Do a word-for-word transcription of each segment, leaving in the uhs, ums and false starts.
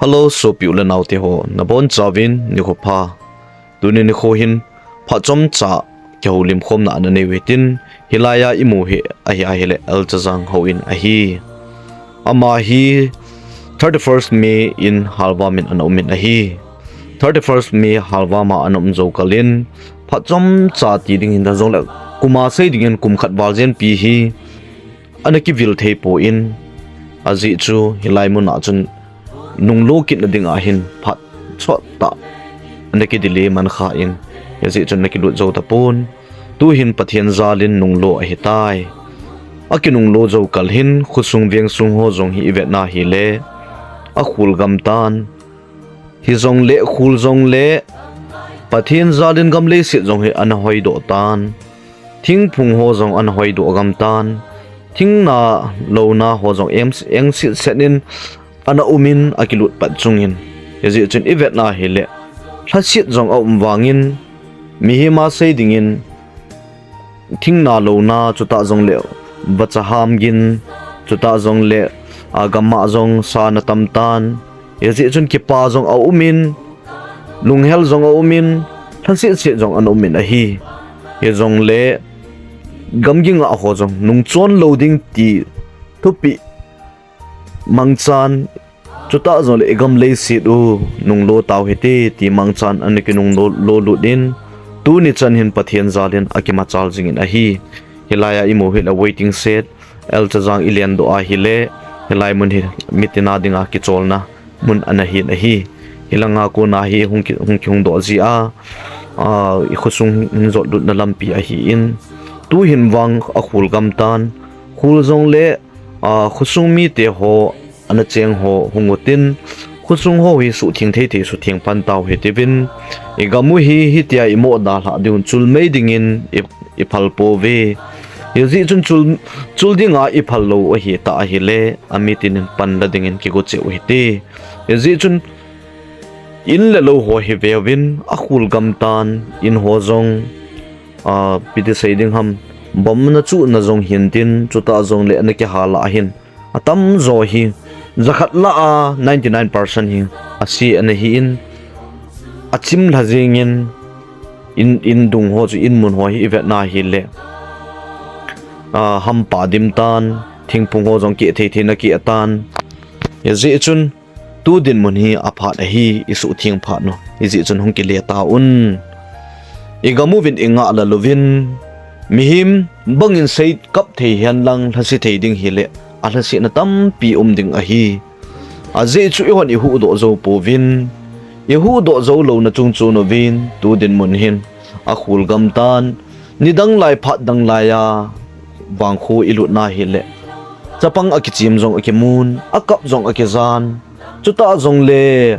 Hello, sopi u le naote ho, nabonchauvin nikho pha. Tuni nikho hin phat chomcha kihoulim khomna ana neiu hitin, hilaiya imu hi ahi ahile Elchajang houin ahi. Ama hi thirty-first May in Halvam in ana umin ahi. Thirty-first May Halvam a ana um jou kalin, phat chomcha ti ding hita jongle, kuma sei dingin kum khat val jenpi hi ana kivil thei poi, ajeh chu hilai muna chun nunglo kitna dinga hin phat chottah ana kidelay man khan, hijeh chun ana kilut jou tapon. Tuhin Pathen jalin nunglo ahitai. Akinunglo jou kal hin khosung vengsung ho jong hi ivetna hile, akhul gam tan. Hijongle khul jongle Pathen jalin gam leiset jong hi ana hoidoh tan. Thingphung ho jong ana hoidoh gam tan. Thingna louna ho jong em, engset set in ana umin akilut pat chungin. Hijeh chun ivetna hile, lhaset jong aum vangin, mihem a sei dingin, thingna louna, chutah jongle vacha ham gin, chutah jongle, a, gam a jong sa ana tam tan. Hijeh chun kipa jong aumin, lunghel jong aumin, lhaset set jong ana umin ahi. Hijongle gamgi ngah ho jong nungchon lou ding ti thupeh mangchan, chutah jongle igam leiset u nunglo tau hite ti mangchan ana kinunglo, lo lut in, tuni chan hin Pathen jalin akimachal jingin ahi. Hilaiya imu hile waiting shed, Elchajang ilendoh ahile, hilai mun hi mitin a dinga kicholna mun ana hin ahi. Hilanga kona hi hung ki, hung kihungdoh jia, a, ikhosung hin jotlutna lampi ahin. Tuhin vang akhul gam tan, khul jongle, a, khosung mite ho, ana cheng ho hung utin, khosung ho hi suhtheng thei thei suhtheng pan tau hitiuvin, igam u hi hitia imoh dalhah diuvin chul mei dingin i, iphal pouve. Hijeh chun chul, chul dinga iphal lou ahitah ahile, amitin in panla dingin kigo cheh u hite. Hijeh chun in le lou ho hi veuvin, akhul gam tan, in ho jong, a, ipi ti sei ding ham, bomb na chuhna jong hintin, chutah jongle ana kihal a hin, atamjo hi, jakhat lah a ninety nine percent hi ase ana hin, achim lha jengin, in, in dung ho chu, in mun ho hi ivetna hile, a, hampa dim tan, thingphung ho jong keh thei thei ana keh tan. Hijeh chun, tu dinmun hi aphat ahi, isuhtheng phat u. Hijeh chun hung kile tauvin. Igam uvin ingah lal uvin. Mihem bangin sei kap thei henlang lhase thei ding hile, alhasetna tampi um ding ahi. Ajeh chu eihon ihuhdoh jou pouvin. Ihuhdoh jou louna chungchon uvin, tu dinmun hin akhul gam tan. Nidang lai phat dang laiya vangkho ilutna hile, chapang akichem jong akimun, akap jong akijan. Chutah jongle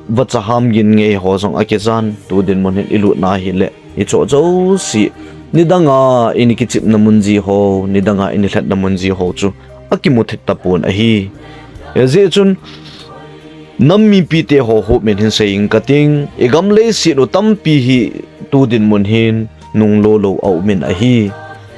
vacha ham gin ngei ho jong akijan, tu dinmun hin ilutna hile, hicheho jouse, nidanga ini kichepna mun ji ho, nidanga ini lhetna mun ji ho chu akimu thei tapon ahi. Hijeh chun, nam mipite ho hopin hin sei inge kating, igam leiset u tampi hi tu dinmun hin nunglo lou aumin ahi.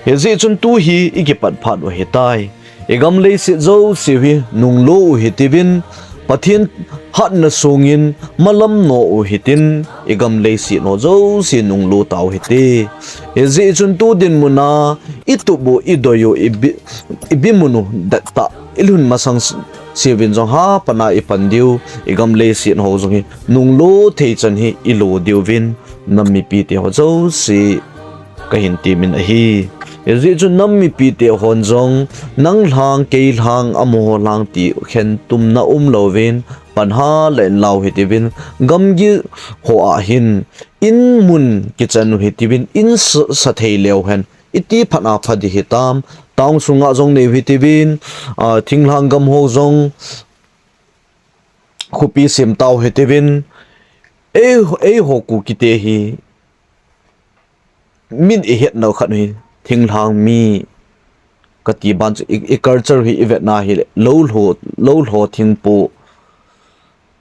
Hijeh chun tu hi ikipat phat u ahitai. Igam leiset jouse u hi nunglo u hitiuvin, Pathen hatna sungin malam no u hitin, igam leiset ho jouse nunglo tau hite. Hijeh chun tu dinmuna itup u, idoi u, ibi, ibimun u dettah ilhun masang s-, seuvin jong hapan a ipan diu, igam leiset ho jong hi nunglo thei chan hi ilo diuvin, nam mipite ho jouse kahin temin ahi. Hijeh chun nam mipite hon jong, nang lhang, kei lhang, amaho lhang ti khentumna umlouvin, pan hala inlau hitiuvin, gamgi ho a hin, in mun kichan u hitiuvin, in sa, sa thei leu hen, iti phat a pha ding hitam, town sunga jong neiu hitiuvin, a, thinglhang gam ho jong, khopi sem tau hitiuvin, ei, eiho Kukite hi, min ihetnau khat u hi, thinglhang mi kati ban chu, i, i culture hi ivetna hile, lou lho, lou lho thingpo.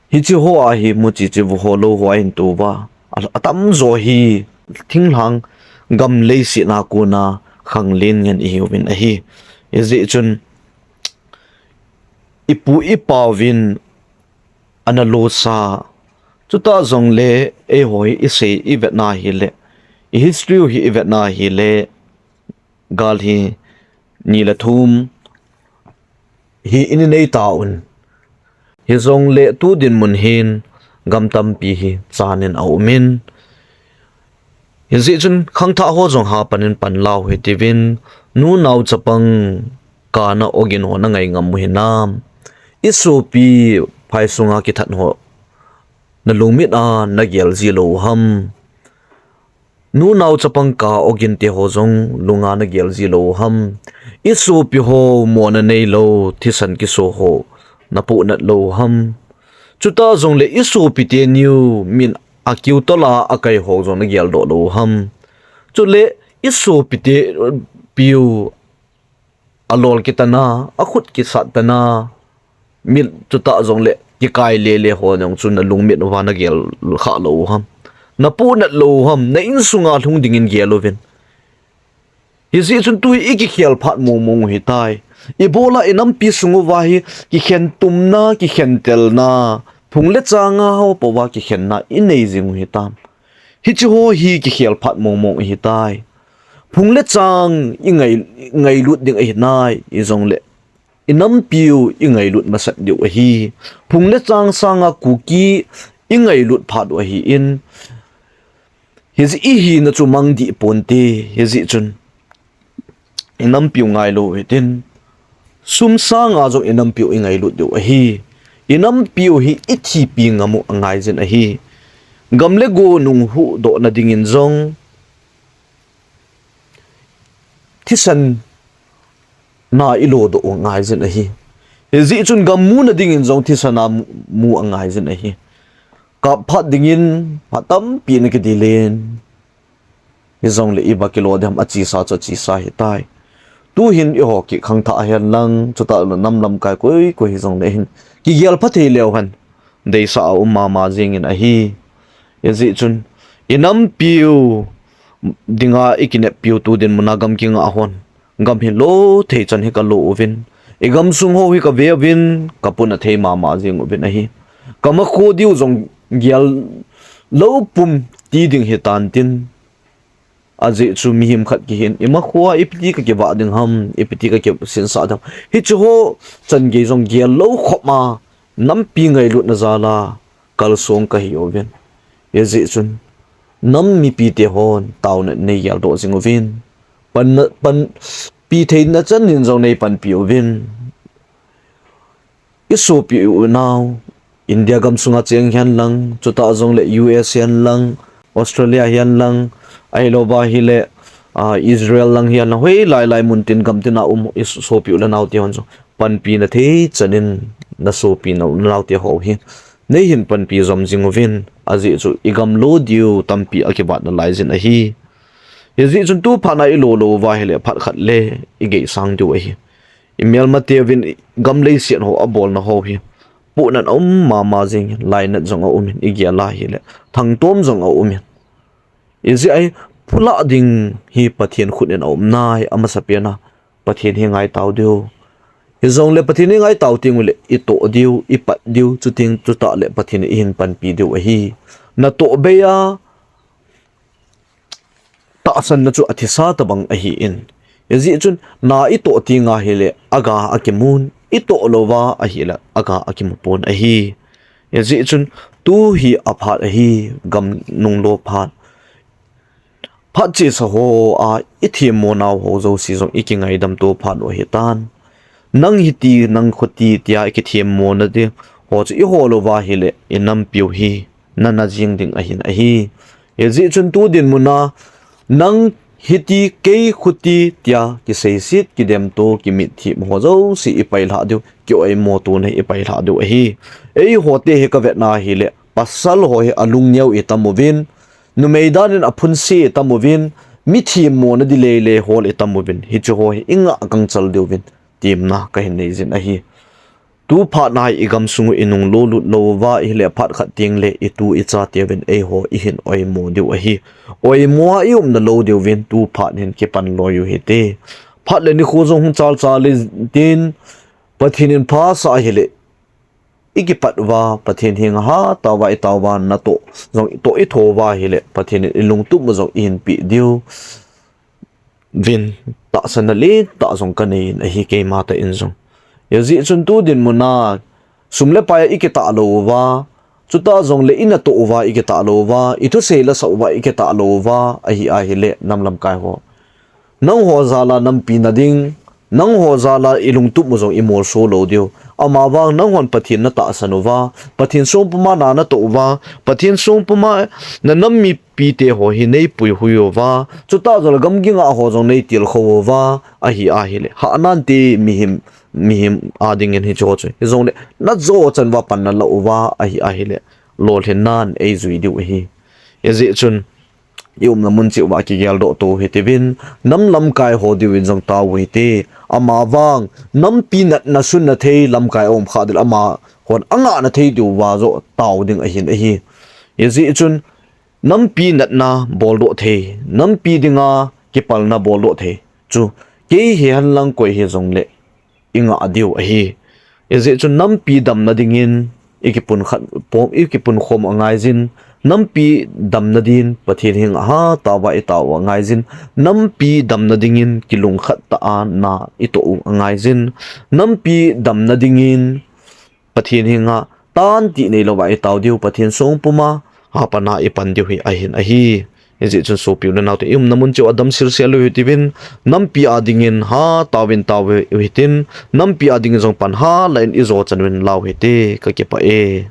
Hiche ho a hi muchi chi vu ho lou ho ahin touva. A, atamjo hi thinglhang gam leiset a kona khanglen ngen ihiuvin ahi. Hijeh chun ipu ipauvin ana losa. Chuta jongle eiho hi isei ivetna hile, i history u hi ivetna hile, gal hi ni le thum hi ini nei tauvin. Hijongle tu dinmun hin gam tampi hi chanin aumin. Hijeh chun khangthah ho jong hapanin panla u hitiuvin, nunao chapang kana ogin ho nangai ngam u hinam? Isopi phaisunga kithat ho nalungmit a nagel ji lou u ham? Nunao chapang ka ogin te ho jong lunga nagel ji lou u ham? Isopi ho mona neilou thisan kiso ho napohnat lou u ham? Chuta jongle isopi teniu min akiu tola akai ho jong nageldoh lou u ham? Chule isopi te piu alol kitana, akhut kisat tana, mit chuta jongle kikai lele ho jong chu nalungmit uva nagel kha lou u ham? Napohnat lou u ham? Na insunga lhung dingin gel uvin. Hijeh chun tu hi ikikhel phat mongmong u hitai. Ibola inampi sung uva hi kikhen tumna, kikhen telna, phung le changa ho pouva kikhenna inei jing u hitam? Hiche ho hi kikhel phat mongmong u hitai. Phung le chang ingai, ngailut ding ahinai, ijongle inampiu ingailut masat diu ahi. Phung le chang sanga Kuki ingailut phat u ahin, hijeh ihina chu mang dih ponte, hijeh chun inampiu ngailou u hitin, sum sanga jong inampiu ingailut diu ahi. Inampiu hi ithipi ngam u angaijin ahi. Gam le go nung huhdohna dingin jong thisan na ilodoh u angaijin ahi. Hijeh chun gam muna dingin jong thisan a mu, mu angaijin ahi. Kap phat dingin phat tampi nakidel in, hijongle iba kilo diham, achesa chu achesa hitai. Tuhin eiho kikhangthah hen lang, chuta nam lamkai koi koi hijongle hin kigel pha thei leu hen deisah a um mama jingin ahi. Hijeh chun inampiu dinga ikineppiu tu dinmuna gam kingah hon, gam hi lo thei chan hi kalo uvin, igamsung ho hi kave uvin, kapuna thei mama jing uvin ahi. Kamakho diu jong gel lou pum ti ding hitan tin, ajeh chu mihem khat kihin, imakhoa ipiti kakivah ding ham, ipiti kakisinsah ding ham, hiche ho changei jong gel lou khopma, nampi ngailutna jala kalsong kahi uvin. Hijeh chun nam mipite hon taona neigeldoh jing uvin. Pan, panpi theina chanin jong neipanpi uvin. Isopi unau, India gamsunga cheng hihen lang, chuta jongle U S hihen lang, Australia hihen lang, ahilouva hile, ah, Israel lang hihen lang, hoilai lai mun tin gam tina um isopi u le naote hon jong panpina thei chanin nasopi nau, naote ho hi neihin panpi jom jing uvin, ajeh chu igam lo diu tampi akivat nalaijin ahi. Hijeh chun tu phatna ilo louva hile phat khat le igeisang diu ahi. Imelmateuvin gam leiset ho abolna ho hi pohnat aum mama jingin, lainat jong aumin, igel a hile thangtom jong aumin. Ijeh a hi phulah ding hi Pathen khut in aum nai, amasapena Pathen hi ngaitao diu. Hijongle Pathen hi ngaitao tengule itoh diu, ipat diu, chuteng chutah le Pathen in eihin panpi diu ahi. Natoh bei a tahsanna chu athisa tobang ahin. Hijeh chun na itoh tenga hile aga akimun, itoh louva ahile aga akimupon ahi. Hijeh chun tu hi aphat ahi, gam nunglo phat. Phat chesa hoa ithemmo nau ho jouse jong ikingaidam to phat u ahitan. Nang hiti, nang khuti tia ikithemmo nadi ho chu iho louva hile inampiu hi nana jing ding ahin ahi. Hijeh chun tu dinmuna nang hiti, kei khuti tia kiseiset, kidemto, kimitthip ho jouse ipailhah diu, kioimo tona hi ipailhah diu ahi. Eihote hi kavetna hile pasal ho hi alungneo itam uvin, numei danin aphunse itam uvin, mithemmo nadi leilei hol itam uvin, hiche ho hi ingah gangchal diuvin temna kahin neijin ahi. Tu phatna hi igamsung u inunglo lut louva ihile phat khat tengle itu ichateuvin eiho ihin oimo diu ahi. Oimo a iumna lou diuvin tu phat hin kipan loi u hite. Phat le nikho jong hung chalchal intin, Pathen in phasah ahile ikipat uva, Pathen henga hatah uva itao uva, natoh jong itoh itho uva ahile, Pathen in ilungtup u jong eihin peh diu vin, tahsanna lentah jong kanei in ahi keima tah in jong. Hijeh chun tu dinmun a, sum le pai a ikitah lou uva, chutah jongle inatoh uva ikitah lou uva, ithusei lasah uva ikitah lou uva ahi ahile, nam lamkai ho, nangho jal a nampi na ding, nangho jal a ilungtup u jong imolso lou diu. Amavang nanghon Pathen natahsan uva, Pathen songpuma na natoh uva, Pathen songpuma na nam mipite ho hi neipuihui uva, chutah jongle gamgi ngah ho jong neitilkhou uva ahi ahile, hah nante, mihem, mihem adingin hicheho chu. Hijongle najo chan uva pan nalah uva ahi ahile, lolhinnan eijui diu ahi. Hijeh chun, iumna mun cheh uva kigeldoh tou hitiuvin, nam lamkai ho diuvin jong tao u hite. Amavang nampi natna sunna thei lamkai aum khah ding le, amahon angahna thei diuva joh tao ding ahin ahi. Hijeh chun, nampi natna boldoh thei, nampi dinga kipalna boldoh thei chu kei hihen lang koi hijongle ingah diu ahi. Hijeh chun nampi damna dingin ikipun khat, pom, ikipunkhom angaijin, nampi damna din Pathen henga hatah uva itao u angaijin, nampi damna dingin kilungkhat tah a na itoh u angaijin, nampi damna dingin Pathen henga tantih neilouva itao diu, Pathen songpuma hapan a ipan diu hi ahin ahi. Hijeh chun sopi u le naote, iumna mun cheh uva damselsel u hitiuvin, nampi adingin hatah uvin tao u hitin, nampi adingin jong pan halah in ijo chan uvin lau hite, kakipah e.